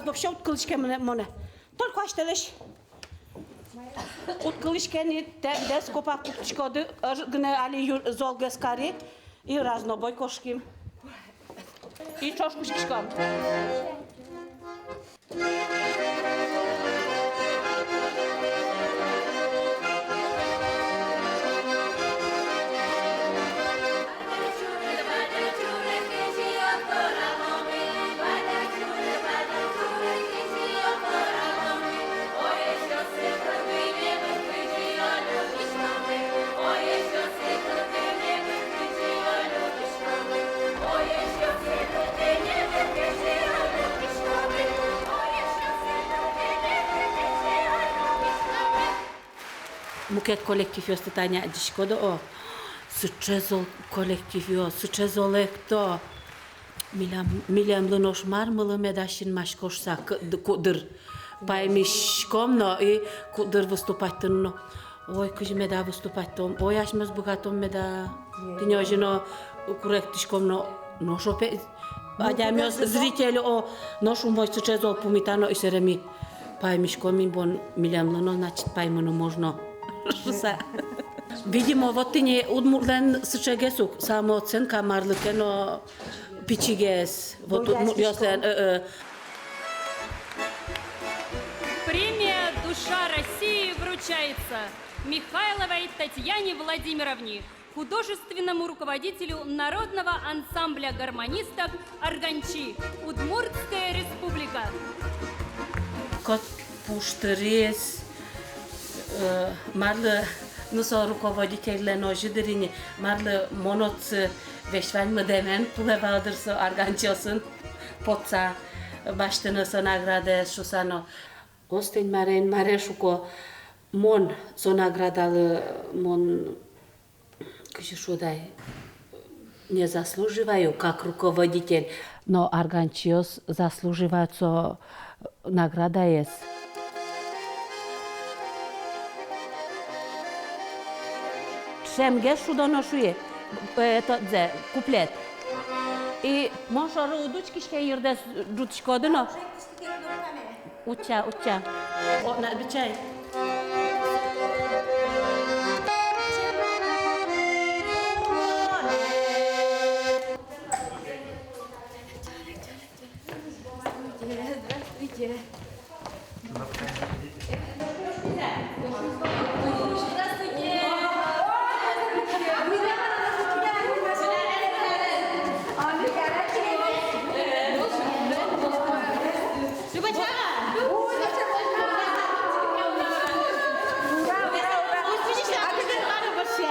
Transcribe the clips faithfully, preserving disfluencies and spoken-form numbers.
Вообще уд кылӥське монэ, монэ. Только асьтэлэсь. Уд кылӥське ни, тӥ дэс копак пуктӥськоды, ӧжыт гинэ али ю-, золгес кари, и разнобой кошким. И ӵош кутскиськом. Мукет коллективъёсты тани адӟиськод-а, о, сыӵе зол коллективъёс, сыӵе зол экто. Милям, милемлы нош мар, мылы меда синмасько шуса, к-, д-, куддыр. Паймиськом но и куддыр выступать тыны но. Ой, кызьы меда выступать тон, ой, асьмеос быгатом меда. Тӥни озьы но куректӥськом но, нош опе-, адямиос, зритель, о, нош умой сыӵе зол пумитано, и сэре ми паймиськом, ми бон, милемлы но, значит, паймыны можно шуса. Видимо, вот тӥни удмуртлэн сыӵегес ук, самооценка марлы ке но пичигес. Вот удмуртъёслэн, э, э. Премия «Душа России» вручается Михайловой Татьяне Владимировне, художественному руководителю народного ансамбля гармонисток «Арганчи», Удмуртская Республика. Кот пуштырез, э, марлы, ну, со руководительлэн озьы дыр ини, марлы мон отчы весь ваньмы дэмен кулэ вал дыр со арганчиосын потса басьтыны со наградаез шуса но. Остэ, Инмаре, Инмаре шуко, мон со наградалы, мон, кызьы шуод ай, не заслуживаю, как руководитель. Но арганчиос заслуживают со наградаез. Ӵемгес шудоно шуи, э, тотзэ, куплет. И мон шоры уд учкиське, йырдэс ӝутӥськоды но. Утча, утча. О, на, бичай. Здравствуйте. Любочка!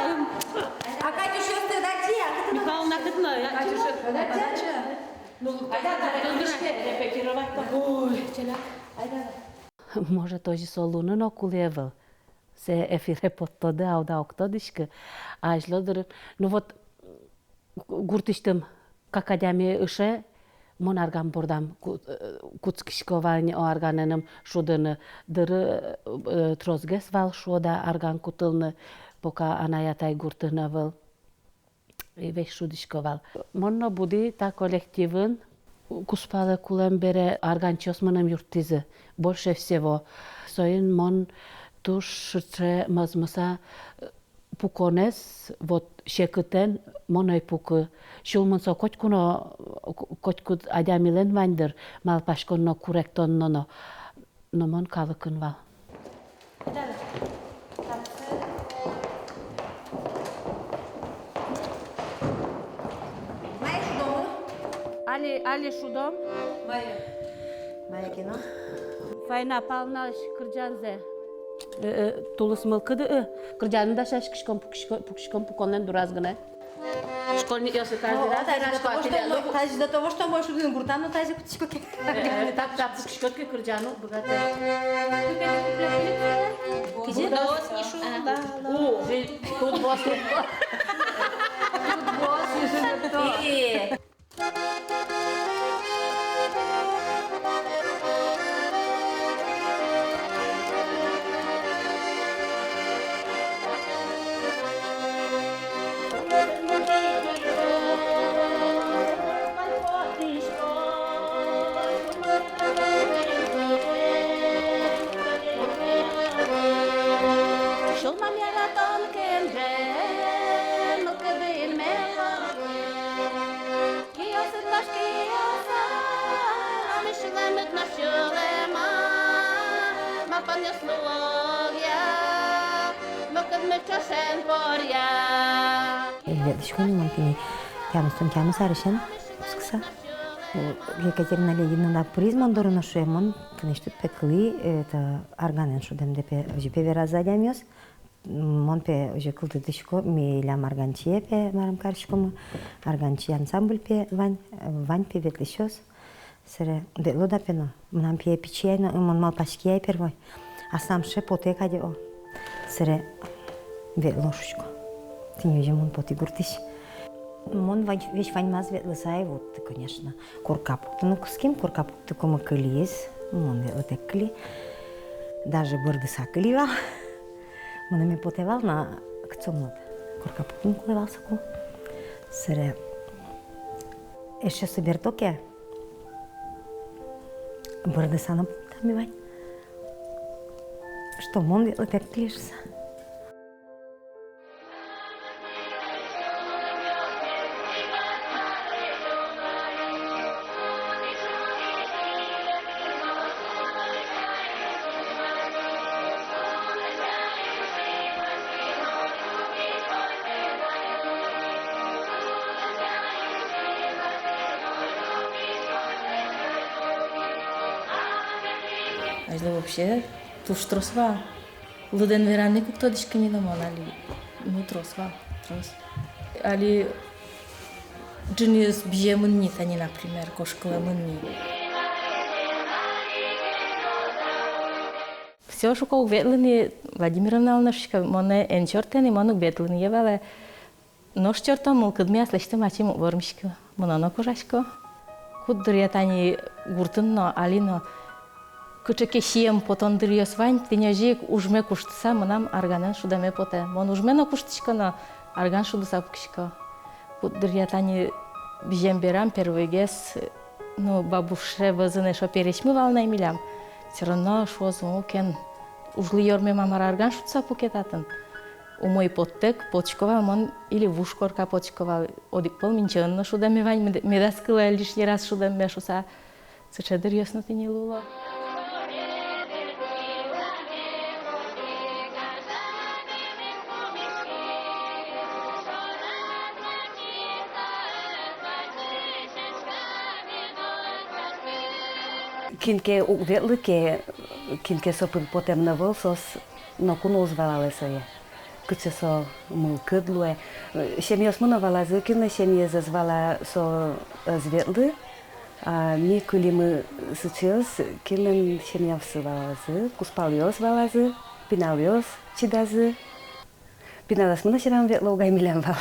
А Катюша, ты дайте, а Катюша? Михайловна, кытын? Катюша, дача. Ну, айда, айда, репетировать. Ой, челяк. Айда. Может, озьы со луыны но кулэ ӧвӧл. Сое эфире поттоды, а уд-а уг тодӥськы. Азьло дыр, ну вот, гуртысьтым кык адями ыше, мон арган бордам ку-, э, кутскисько вал ни, о, арганэным шудыны. Дыр, э, тросгес вал, шуод-а, арган кутылыны, пока анай-атай гуртын ӧвӧл. И весь шудӥсько вал. Мон но буди та коллективын, кузпалэ кулэм бере арганчиос мыным юрттӥзы больше всего. Соин мон туж сыӵе мӧзмыса, э, пуконэз, вот, секытэн мон ӧй пукы. Сюлмын со котьку но, ко-, котькуд адямилэн вань дыр, малпаськон но, куректон но, но. Но мон калыкын вал. Мае шудомы? Али, али шудом. Мае? Мае кино? Фаина Павловналэсь кырӟанзэ. Э, э, «Тулыс мылкыды», э, кырӟаны дасяськиськом, пукисько-, пукиськом пуконлэн дураз гинэ. Школьникъёслы каждый раз тазьы до того, что мой шудын гуртан но тазьы кутӥсько ке. Э, э, так, так, пукиськод ке, кырӟаны уд быгаты. Кызьы? Удалось, не шула. О, же, тут бос, тут бос. Тут бос, не шула. Э. Сюлмам яратон кенже, мылкыды инме луоз. Киосыд нош киоса, али сюлэмыд нош сюлэма, малпанъёс луогъя, мылкыдмы ӵошен поръя. Ветлӥсько ни мон тӥни тямыстон тямыс арысен кутскыса. Екатерина Леонидовна пыриз мон доры но шуэ: мон тынэсьтыд пе кылӥ, это, арганэн шудэмдэ пе, озьы пе веразы адямиос. Мон пе озьы кылдытӥсько, милям арганчие пе марым кариськомы, арганчи ансамбль пе вань, вань пе ветлӥсьёс. Сэре ветло да пе но, мынам пие пичи ай но, мон малпаськи ай первой, аслам сыӵе потэ кадь, о. Сэре ветло шуисько. Тӥни озьы мон потӥ гуртысь. Мон вань, весь ваньмаз ветлыса ӧй вутты, конечно. Корка пуктыны кутским, корка пуктыкумы кылиз, мон ветлытэк кыли. Даже бӧрдыса кыли вал. Мыныме потэ вал на, кыӵе мон корка пуктыны кулэ вал соку. Сэре эшшо собере токе бӧрдыса но пуктам ай вань. Что мон ветлытэк кыли шуса. Азьло вообще туж трос вал. Лыдэн вераны ик уг тодӥськы ни но мон али. Ну, трос вал, трос. Али ӝыныез быземын ни тани, например, кошкылэмын ни. Всё, шуко, уг ветлы ни, Владимировна, но, шуисько, монэ эн чортэ ни, мон уг ветлы ни, е валэ. Нош чортон мылкыдме аслэсьтым ачим уг вормиськы, мыноно кожасько. Куддыръя тани гуртын но, али но кыӵе ке сием потон дыръёс вань, тӥни озьы ик ужме куштыса мынам арганэн шудэме потэ. Мон ужме но куштӥсько но, арган шудыса пукисько. Куддыръя тани бызем берам первойгес, ну, бабушкае вӧзын эшшо пересьмы вал на милям. Всё равно шуозы: о, кен, ужлы ёрмем-а, мар-а, арган шудыса пуке татын. Умой поттэк потӥсько вал мон, или вуж корка потӥсько вал, одӥг пол минчеын но шудэме вань, мед-, медаз кылэ лишний раз шудэмме шуса. Сыӵе дыръёс но тӥни луыло. Кин ке уг ветлы ке, кин ке со пыр потэм но ӧвӧл, соос ноку но уз валалэ сое. Кыӵе со мылкыд луэ. Семьяосмы но валазы, кинлэн семьяез ӧз вала, со ӧз ветлы. А ми кылимы сыӵеос, кинлэн семьяоссы валазы, кузпалъёс валазы, пиналъёс чидазы. Пиналъёсмы но сьӧрам ветло угай милям вал.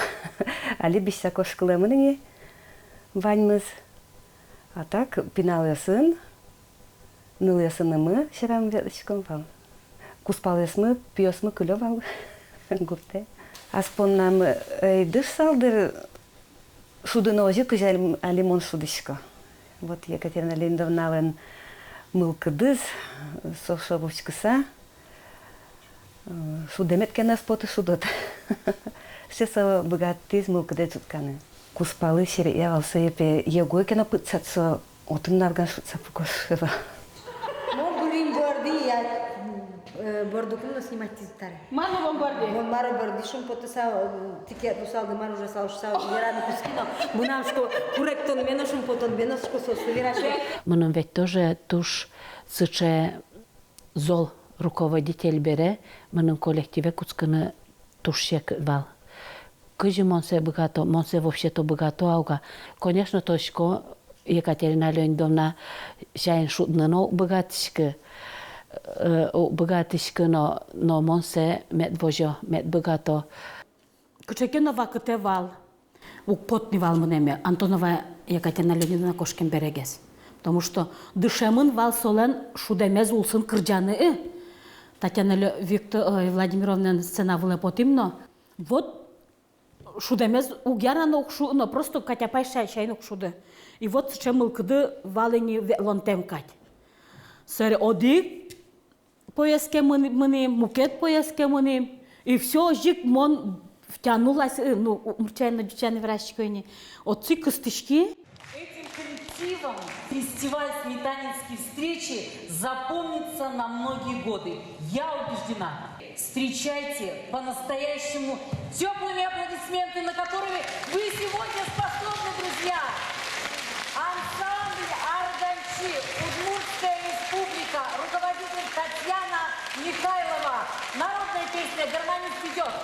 Али бызьыса кошкылэмын ини ваньмыз. А так пиналъёсын, нылъёсынымы сьӧрам ветлӥськом вал. Кузпалъёсмы, пиосмы кылё вал гуртэ. Ас поннамы ӧй дышсал, дыр, шудыны озьы, кызьы али, али мон шудӥсько. Вот Екатерина Леонидовналэн мылкыдыз, со шуэ, учкыса, э, шудэмед ке но ӧз поты, шудод. Сыӵе со быгатӥз мылкыдэ ӝутканы. Кузпалы серекъя вал, сое пе його ке но пытсад, со отын но арган шудса пукоз шуэ вал. Мон бырыень борды, я, э, бордукум но снимать тӥз таре. Мар но мон борды? Мон мар но борды, шумпотыса, э, тӥ ке луысалды, мар ужасал шуса вераны кутски но, мынам, шуко, куректонме но, шумпотонме но, шуко, соос верасько. Мыным ведь тоже туж сыӵе зол руководитель бере, мыным коллективе кутскыны туж секыт вал. Кызьы мон сое быгато, мон сое вообще-то быгато-а, уг-а. Конечно, тодӥсько, Екатерина Леонидовна сямен шудыны но уг быгатӥськы, э, уг быгатӥськы но, но мон сое мед возё, мед быгато. Кыӵе ке но вакытэ вал, уг поты ни вал мынэме Антонова Екатерина Леонидовна кошкем берегес. Потому что дышемын вал солэн шудэмез улсын кырӟаны, э. Татьяна Лё-, Викто-, ой, Владимировнаен сцена вылэ потӥм но, вот, шудэмез уг яра но, уг шу-, но просто катяпай ся-, сямен уг шуды. И вот сыӵе мылкыды вал ини ветлонтэм кадь. Сэре одӥг поездке мын-, мынӥм, мукет поездке мынӥм. И всё, озьы ик мон втянулась, э, ну, удмурт сямен но, ӟуч сямен но верасько ини. Отчы кыстӥськи. Этим коллективом фестиваль «Сметанинские встречи» запомнится на многие годы. Я убеждена. Встречайте по-настоящему тёплыми аплодисментами, на которые вы сегодня способны, друзья! Ансамбль «Арганчи», Удмуртская Республика, руководитель Татьяна Михайлова. Народная песня «Гармонист идёт».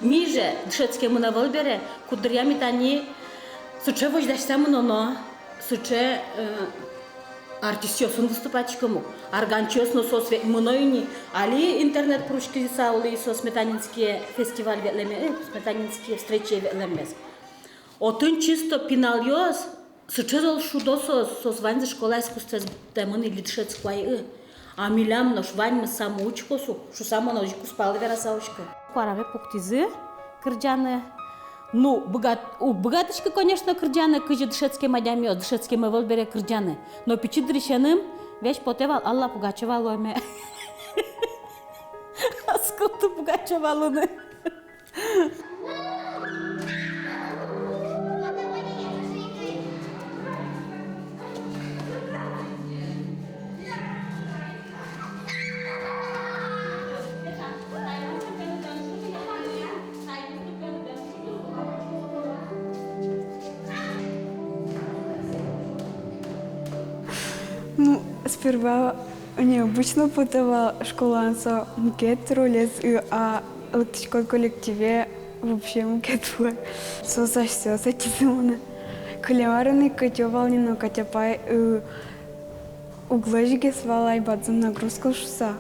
Ми же дышетскемын ӧвӧл бере, куддыръя ми тани сыӵе возьдаськыса мыноно, сыӵе, э, артистъёсын выступатьськом ук. «Арганчиос» но соос ведь мыно ини, али интернет пыриськыса улӥ соос «Сметанинские» фестиваль ветлэме, э, «Сметанинские встречи» ветлэммес. Отын чисто пиналъёс, сыӵе зол шудо соос, соос ваньзы школа искусствоез быдтэмын или дышетско ай, э. А милям нош ваньмыз самоучкоос ук, шуса мон озьы кузпалы вераса учко. Куараме пуктӥзы кырӟаны. Ну, быгат-, уг быгатӥськы, конечно, кырӟаны, кызьы дышетскем адямиос, дышетскем ӧвӧл бере кырӟаны. Но пичи дырысеным весь потэ вал Алла Пугачёва луэме. Ас кылты Пугачёва луыны. Ну, сперва необычно потэ вал, школаын со мукет ролез, и, а лыктӥськод коллективе, вообще мукет вал. Соос асьсэос ӧтизы монэ. Кылем арын ик ӧтё вал ни но, Катя апай, э, уг лэзьгес вал ай, бадӟым нагрузка шуса,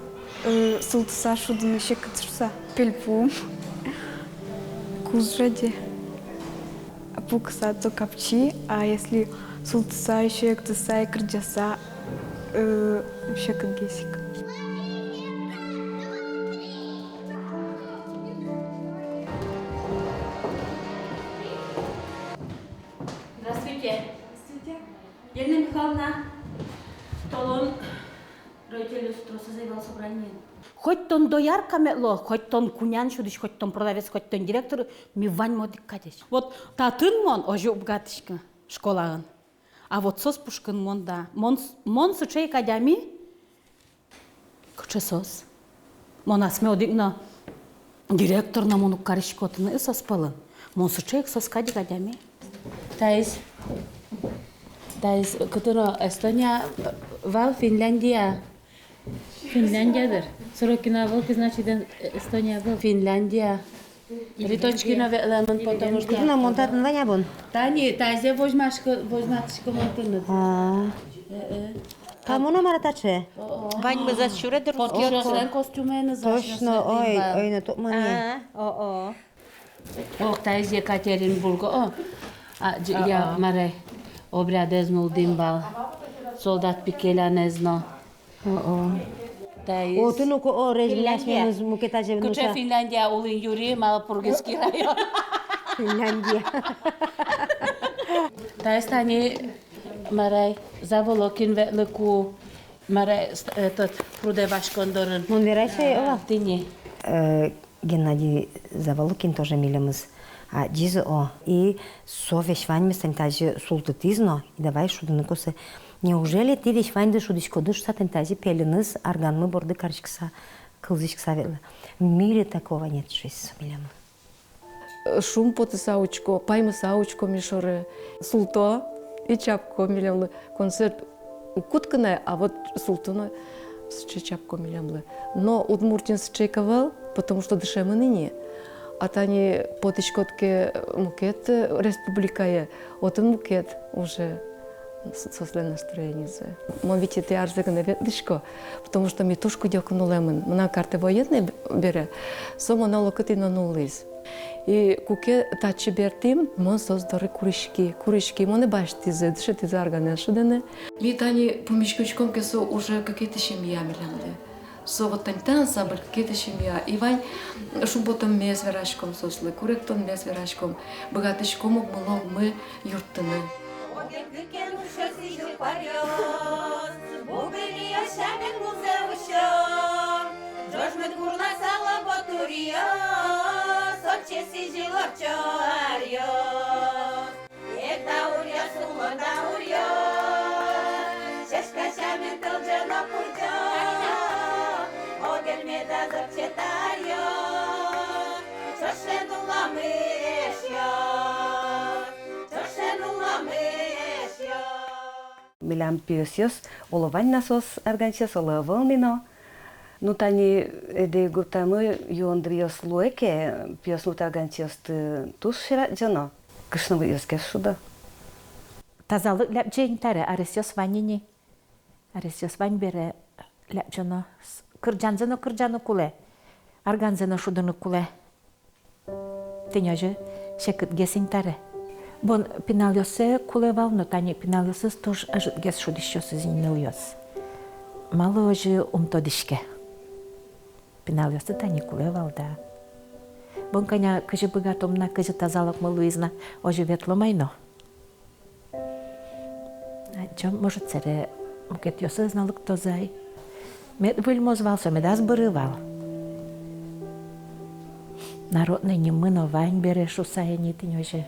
э, султыса шудыны секыт шуса. Пельпум. Куз жаде. Пукса то капчи, а если султыса, ещё эктыса и кырӟаса, э, вообще кыдгес ик. Здравствуйте. Здравствуйте. Елена Михайловна, толон родительёс тросэз ӧй вал собраниын. Хоть тон доярка мед луо, хоть тон кунян сюдӥсь, хоть тон продавец, хоть тон директор, ми ваньмы одӥг кадесь. Вот татын мон озьы уг быгатӥськы школаын. А вот соос пушкын мон, да. Мон с-, мон сыӵе ик адями, кыӵе соос. Мон асме одӥг но директор но мон уг кариськы отын соос пӧлын. Мон сыӵе ик соос кадь ик адями. Таиз, таиз кытын о, Эстония вал, Финляндия. Финляндия дыр. Сорокина вал ке, значит, Эн-, Эстония вал. Финляндия. Литочкино ветлэмын, потому что... Кытын о, мон татын вань абон. Тани, таизе возьматӥсько, возьматӥсько мон тыныд. А. Э, э. Кому номыр татчы? О, о. Ваньмыз ас сюре дыр. Портнёръёслэн костюмэныз. Точно, ой, ой, но тупмане. А, о, о. Ох, таиз Екатеринбург, о. А, ӟ-, я, мар ай, обрядэз нуллӥм вал. Солдат пикелянэз но. О, о. Таиз. Отын ук, о, режлясьмемыз мукет азе. Кыӵе Финляндия, улын юри, Малопургинский район. Финляндия. Таиз тани, мар ай, Заволокин ветлыку, мар ай, ст-, этот, прудэ васькон дорын. Мон верай сое, о. Тӥни. Э, Геннадий Заволокин тоже милемыз адӟиз, о, и со весь ваньмыз тани тазьы султытӥз но, и давай шудыны косэ. Неужели тӥ весь ваньды шудӥськоды шуса тани тазьы пельыныз арганмы борды кариськыса, кылзӥськыса ветлэ? В мире такого нет, шуиз со милемлы. Шумпотыса учко, паймыса учко ми шоры. Султо и чапко милемлы. Концерт уг кутскы на, а вот султыны сыӵе чапко милемлы. Но Удмуртиын сыӵе ик ӧвӧл, потому что дышемын ини. А тани потӥськод ке мукет республикае, отын мукет уже с-, соослэн настроенизы. Мон витетӥ арзэ гинэ ветлӥсько, потому что ми туж кыдёкын улэмын. Мынам картэ военной б-, бере, со монэ олокытӥ но нуллӥз. И куке татчы бертӥм, мон соос доры куриськи, куриськи, монэ басьтӥзы, дышетӥзы арганэн шудыны. Ми тани пумиськиськом ке, со уже кыкетӥ семья милемлы. Со вот тани та ансамбль кыкетӥ семья. И вань шумпотонмес вераськом соослы, куректонмес вераськом, быгатӥськом огмылы огмы юрттыны. Огъя кыкен усё сӥзьыл паръёс, бугыръёс сямен музэ усё. Ӝожмыт гурласа лобо туръёс, отчы сӥзьыл ортчо аръёс. Эг дауръёс, улон дауръёс, сяська сямен тылӟе но курӟо. Огъя медаз ортче та аръёс, ӵошен уломы, эшъёс, ӵошен уломы, эшъёс. Милям пиосъёс, оло вань на соос арганчиос, оло ӧвӧл ни но. Ну, тани Эдэй гуртамы юон дыръёс луэ ке, пиосмурт арганчиосты туж шараядӟоно. Кышномуртъёс ке шудо. Тазалык лябӟе ини табере, аресъёс вань ини. Аресъёс вань бере лябӟоно. С-, кырӟанзэ но кырӟаны кулэ, арганзэ но шудыны кулэ. Тӥни озьы секытгес ини табере. Бон пиналъёссэ кулэ вал, но тани пиналъёсыз туж ӧжытгес шудӥсьёсыз ини нылъёс. Малы озьы, ум тодӥське. Пиналъёсты тани кулэ вал, да. Бон кӧня кызьы быгатом на, кызьы тазалыкмы луиз на, озьы ветлом ай но. Адӟом, может, собере мукетъёсыз но лыктозы ай. Мед выльмоз вал со, медаз быры вал. Народной ниммы но вань бере шуса ини тӥни озьы.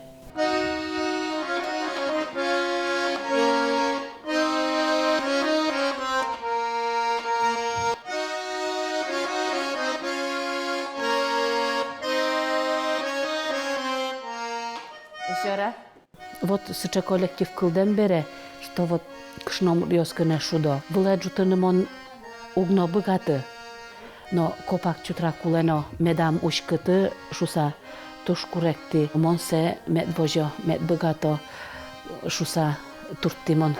Ещё раз. Вот сыӵе коллектив кылдэм бере, что вот кышномуртъёс гинэ шудо. Вылэ ӝутыны мон уг но быгаты. Но копак чутра кулэ но, медам уськыты шуса, туж куректӥ, мон сое мед возё, мед быгато шуса турттӥ мон.